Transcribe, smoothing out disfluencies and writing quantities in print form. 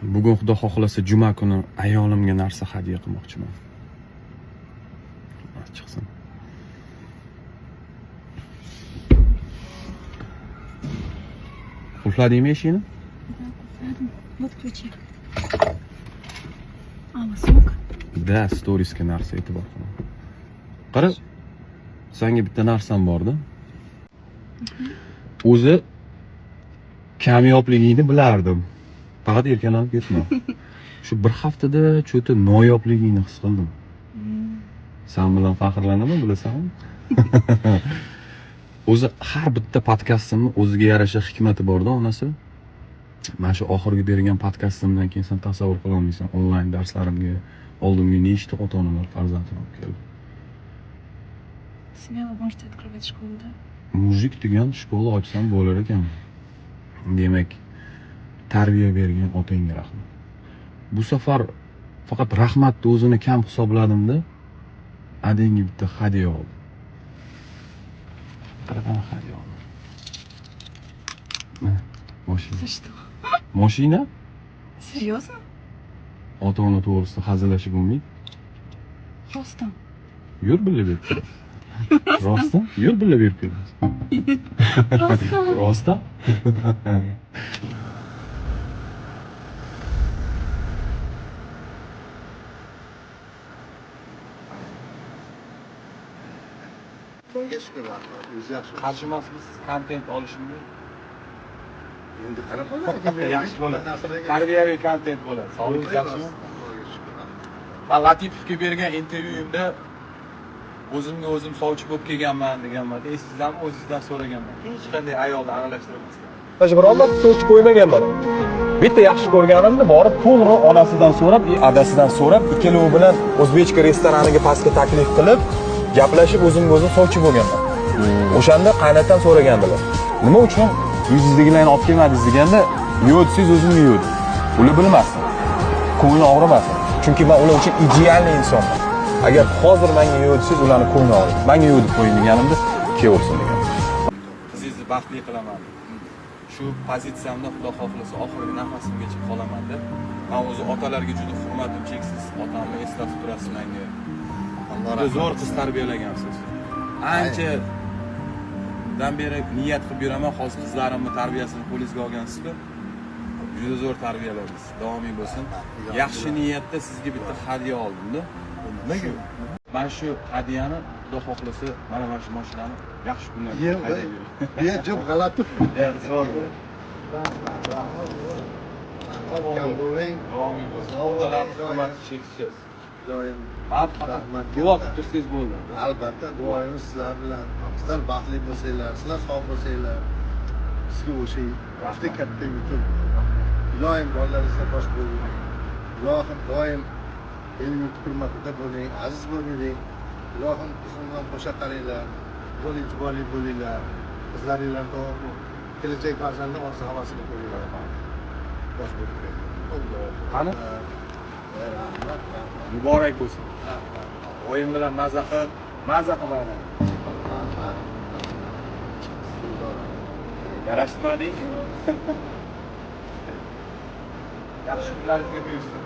Bugun, Xudo xohlasa, juma kuni ayolimga narsa hadya qilmoqchiman. Chiqsin. Qulfladingmi eshikni? Да, qulfladim. Вот ключи. А, у вас сумка? Да, storiesga narsa e'tibor qilaman. Qara, sanga bitta narsam borda. O'zi kamyobligingni bilardim. Faqat erkalanib ketma. Shu bir haftada что-то noyobligingni his qildim. San bilan faxrlanaman, bilasanmi? O'zi har bitta podkastimni o'ziga yarasha hikmati borda, onasi. Mana shu oxirgi bergan podkastimdan keyin sen tasavvur qila olmaysan. Onlayn darslarimga oldimga nechta ota-onalar farzandini olib keldi. Смело можете открывать школу, да? Мужик degan школа ochsam bo'lar ekan. Demak, tarbiya bergan otangga rahmat. Bu safar faqat rahmatni o'zini kam hisobladimda, adangga bitta hadya oldim. Qanaqa hadya oldim? Mana, moshina. За что? Moshina? Серьезно? Ota-ona to'g'risida hazillashib bo'lmaydi. Rostdan. Yur, birga berib kelamiz. Rostdan? Yur, birga berib kelamiz. Rostdan. Rostdan? Xudoga shukur, rahmat. O'zi yaxshi. Qarshi emasmisiz kontent olishimga? Endi qanaqa bo'ladi? Yaxshi bo'ladi. Tarbiyaviy kontent bo'ladi. Sog'ligingiz yaxshimi? Xudoga shukur, rahmat. Man Latipovga bergan intervyuimda o'zimga o'zim sovchi bo'lib kelganman deganman. Esingizdanmi, o'zingizdan so'raganman. Hech qanday ayolni aralashtirmasdan. Даже biron marta sovchi qo'ymaganman. Bitta yaxshi ko'rganimni borib to'g'ri onasidan so'rab, adasidan so'rab, ikkalovi bilan o'zbekcha restoraniga pastga taklif qilib, gaplashib o'zimga o'zim sovchi bo'lganman. O'shanda qaynatam so'ragandilar. Nima uchun yuzingizdagilarni olib kelmadingiz deganda, yo'q desangiz o'zimga yo'q dedim. Ular bilmasin. Ko'ngli og'rimasin. Chunki men ular uchun идеальный insonman. Agar hozir menga yo'q desangiz, ularni ko'ngli og'riydi. Menga yo'q deb qo'ying deganimda, kelaversin degan. Qizingizni baxtli qilaman. Shu pozitsiyamda, Xudo xohlasa, oxirgi nafasimgacha qolaman deb. Men o'zi otalarga juda hurmatim cheksiz. Otamni eslatib turasiz menga. Alloh Juda zo'r rahmat. qiz tarbiyalagansiz. Anchadan beri niyat qilib yuraman, hozir qizlarimni tarbiyasini qo'lingizga olgansiz-ku. Juda zo'r tarbiyaladingiz. Davomiy bo'lsin. Yaxshi niyatda sizga bitta hadya oldim-da. Nimaga? Mana shu hadyani, Xudo xohlasa, mana shu mashinani yaxshi kunlarda Yo'q, haydab yuring. Yo'q, jup g'alati. Zo'r. Kam bo'ling. Davomiy bo'lsin. Otalarni hurmati cheksiz. Doim Man faqat Rahmat. duo qilib tursangiz bo'ldi. Albatta duoyimiz sizlar bilan. Sizlar baxtli bo'lsanglar, sizlar sog' bo'lsanglar, sizga o'sha juda katta yutuq. Iloyim bolalaringizga bosh bo'ling. Ilohim doim el yurt hurmatida bo'ling, aziz bo'ling. Ilohim qizimdan qo'sha qaranglar, bo'ling, jiboli bo'linglar. Qizlaringlar doim kelajak farzandni orzu havasini ko'ringlar. Bosh bo'lib turing. Qani? Rahmat, rahmat. Muborak bo'lsin. Rahmat. Oyim bilan maza qilib, maza qilib. Rahmat. Yarashtirmading? Yaxshi kunlaringizga buyursin.